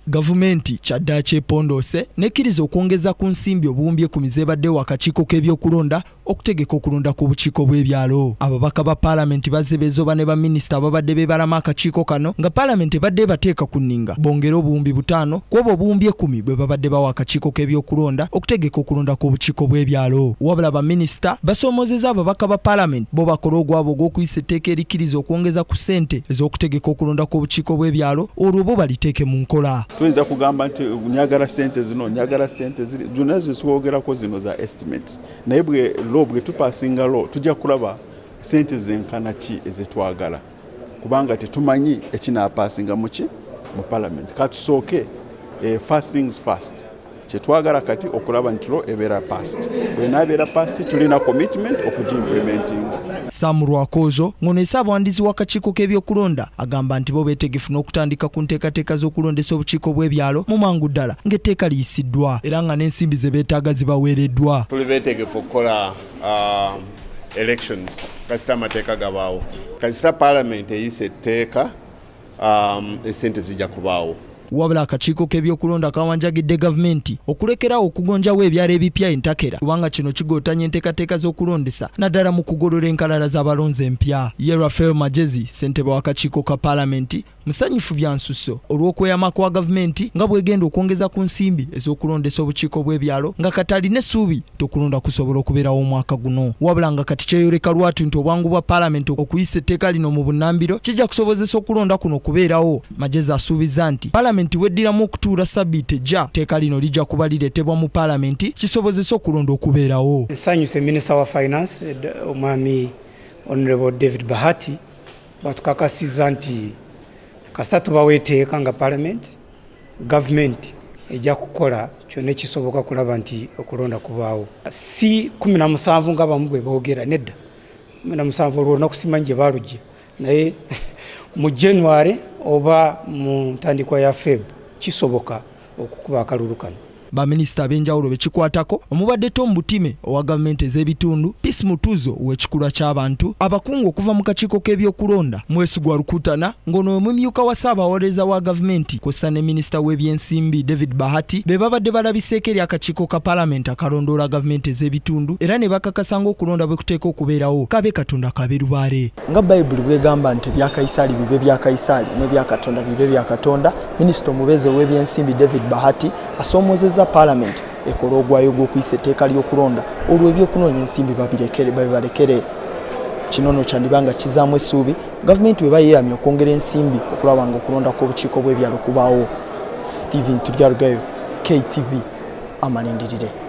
Gavumenti kyaddaaki epondoose n'ekkiriza okwongeza ku nsimbi obuwumbi ekumi z'ebadde ewa akakiiko k'ebyokulonda okutegeka okulonda kw'obukiiko bw'ebyalo. Ababaka ba paalamenti bazze beezooba ne baminisita ababadde beebalama akakiiko kano nga paalamenti ebadde ebateeka ku nninga bongere obuwumbi 5 ku obwo obuwumbi 10 bwe babadde bawa akakiiko k'ebyokulonda okutegeka okulonda kw'obukiiko bw'ebyalo. Wabula baminisita basoomoozezza ababaka ba paalamenti bo bakole ogwabwe ogw'okuyisa etteeka erikkiriza okwongeza ku ssente ez'okutegeka okulonda kw'obukiiko bw'ebyalo, olwo bo baliteeke mu nkola. Tuyinza kugamba nti njagala ssente zino, njagala ssente ziri, zonna zitwogerako zino za estimates, naye bwe law bwe tupasinga law, tujja kulaba sente zenkana ki ezetwagala, kubanga tetumanyi ekinaapasinga muki mu parliament. Katusooke first things first, kyetwagala kati okulaba nti law ebeera passed. Bwenaabeera passed, tulina commitment okugiimplementinga. Sam Rwakozo, ng'ono ye ssaabawandiisi w'akakiiko k'ebyokulonda, agamba nti bo beetegefu n'okutandika ku nteekateeka z'okulondesa obukiiko bw'ebyalo mu mangu ddala ng'etteeka liyisiddwa era nga n'ensimbi ze beetaaga zibaweereddwa. Tuli beetegefu okukola elections kasita amateeka gabaawo. Kasita parliament eyisa etteeka, esente zijja kubaawo. Wabula akakiiko k'ebyokulonda kawanjagidde gavumenti okulekerawo okugonjawo ebyalo ebipya entakera, kubanga kino kigootanya enteekateeka z'okulondesa, naddala mu kugolola enkalala z'abalonzi empya. Ye Rafael Magyezi, ssentebe w'akakiiko ka paalamenti, musanyufu bya nsusso olw'okweyama kwa gavumenti nga bw'egenda okwongeza ku nsimbi ez'okulondesa obukiiko bw'ebyalo, nga kati alina essuubi nti okulonda kusobola okubeerawo omwaka guno. Wabula nga kati kyeyoleka lwatu nti obwangu bwa paalamenti okuyisa etteeka lino mu bunnambiro kijja kusobozesa okulonda kuno okubeerawo. Magyezi asuubiza nti paalamenti weddiramu okutuula sabbiiti ejja, etteeka lino lijja kuba lireetebwa mu paalamenti kisobozese okulonda okubeerawo. Nsanyuse minisita wa finance, omwami Honorable David Bahati, batukakasiza nti kasita tubawo etteeka nga parliament, gavumenti ejja kukola kyonna ekisoboka kulaba nti okulonda kubaawo. Si 17 nga abamu bwe boogera, nedda, 17 olwo olunaku simanyi gye balujja, naye mu January oba mu ntandikwa ya Feb kisoboka okukuba akalulu kano. Baminisita ab'enjawulo bekikwatako omubadde Tom Butime owa gavumenti ez'ebitundu, Peace Mutuuzo ow'ekikula ky'abantu, abakungu okuva mu kakiiko k'ebyokulonda, Mwesigwa Rukutana ng'ono omumyuka wa ssaabawolereza wa gavumenti, kw'ossa ne minisita w'ebyensimbi David Bahati, be babadde balabiseeko eri akakiiko ka paalamenti akalondoola gavumenti ez'ebitundu era ne bakakasa ng'okulonda bwe kuteeka okubeerawo, kabe Katonda kabe lubaale. Nga Bayibuli bw'egamba nti ebya Kayisaali bibe bya Kayisaali n'ebya Katonda bibe bya Katonda, minisita omubeezi ow'ebyensimbi David Bahati asoomoozezza paalamenti ekola ogwayo gw'okuyisa etteeka ly'okulonda, olwo ebyokunoonya ensimbi babibalekere. Kino nno kyandiba nga kizaamu essuubi gavumenti bwe bayeeyamye okwongera ensimbi okulaba nga okulonda kw'obukiiko bw'ebyalo kubaawo. Stephen Turyarugayo, KTV, amalindirire.